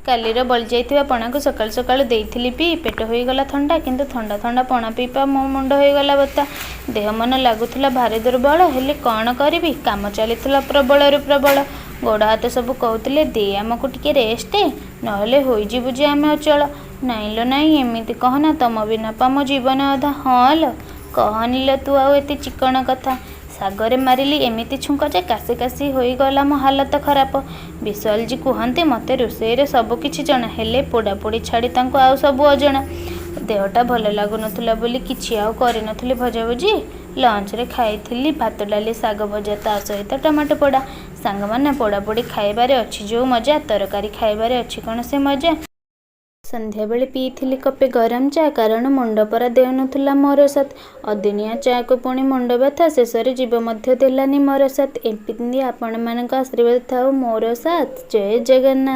କାଲିର ବଳିଯାଇଥିବା ପଣାକୁ ସକାଳୁ ସକାଳୁ ଦେଇଥିଲି ପିଇ, ପେଟ ହୋଇଗଲା ଥଣ୍ଡା। କିନ୍ତୁ ଥଣ୍ଡା ଥଣ୍ଡା ପଣା ପିଇବା ମୋ ମୁଣ୍ଡ ହୋଇଗଲା ବଥା। ଦେହ ମନ ଲାଗୁଥିଲା ଭାରି ଦୁର୍ବଳ। ହେଲେ କ'ଣ କରିବି, କାମ ଚାଲିଥିଲା ପ୍ରବଳରୁ ପ୍ରବଳ। ଗୋଡ଼ ହାତ ସବୁ କହୁଥିଲେ, ଦେ ଆମକୁ ଟିକେ ରେଷ୍ଟ, ନହେଲେ ହୋଇଯିବୁ ଯେ ଆମେ ଅଚଳ। ନାଇଁ ଲୋ ନାଇଁ, ଏମିତି କହନା, ତମ ବିନା ପା ମୋ ଜୀବନ ଅଧା। ହଁ ଲୋ, କହନି ଲୋ ତୁ ଆଉ ଏତେ ଚିକ୍କଣ କଥା। ଶାଗରେ ମାରିଲି ଏମିତି ଛୁଙ୍କ ଯେ କାଶି କାଶି ହୋଇଗଲା ମୋ ହାଲତ ଖରାପ। ବିଶ୍ୱାଳଜୀ କୁହନ୍ତି, ମୋତେ ରୋଷେଇରେ ସବୁ କିଛି ଜଣା, ହେଲେ ପୋଡ଼ାପୋଡ଼ି ଛାଡ଼ି ତାଙ୍କୁ ଆଉ ସବୁ ଅଜଣା। ଦେହଟା ଭଲ ଲାଗୁନଥିଲା ବୋଲି କିଛି ଆଉ କରିନଥିଲି ଭଜାଭୁଜି। ଲଞ୍ଚରେ ଖାଇଥିଲି ଭାତ, ଡାଲି, ଶାଗ ଭଜା, ତା ସହିତ ଟମାଟୋ ପୋଡ଼ା। ସାଙ୍ଗମାନେ, ପୋଡ଼ାପୋଡ଼ି ଖାଇବାରେ ଅଛି ଯୋଉ ମଜା, ତରକାରୀ ଖାଇବାରେ ଅଛି କ'ଣ ସେ ମଜା? ସନ୍ଧ୍ୟାବେଳେ ପିଇଥିଲି କପେ ଗରମ ଚା', କାରଣ ମୁଣ୍ଡ ପରା ଦେଉନଥିଲା ମୋର ସାଥ୍। ଅଦିନିଆ ଚା'କୁ ପୁଣି ମୁଣ୍ଡବ୍ୟଥା, ଶେଷରେ ଜୀବ ମଧ୍ୟ ଦେଲାନି ମୋର ସାଥ୍। ଏମିତି ଆପଣମାନଙ୍କ ଆଶୀର୍ବାଦ ଥାଉ ମୋର ସାଥ୍। ଜୟ ଜଗନ୍ନାଥ।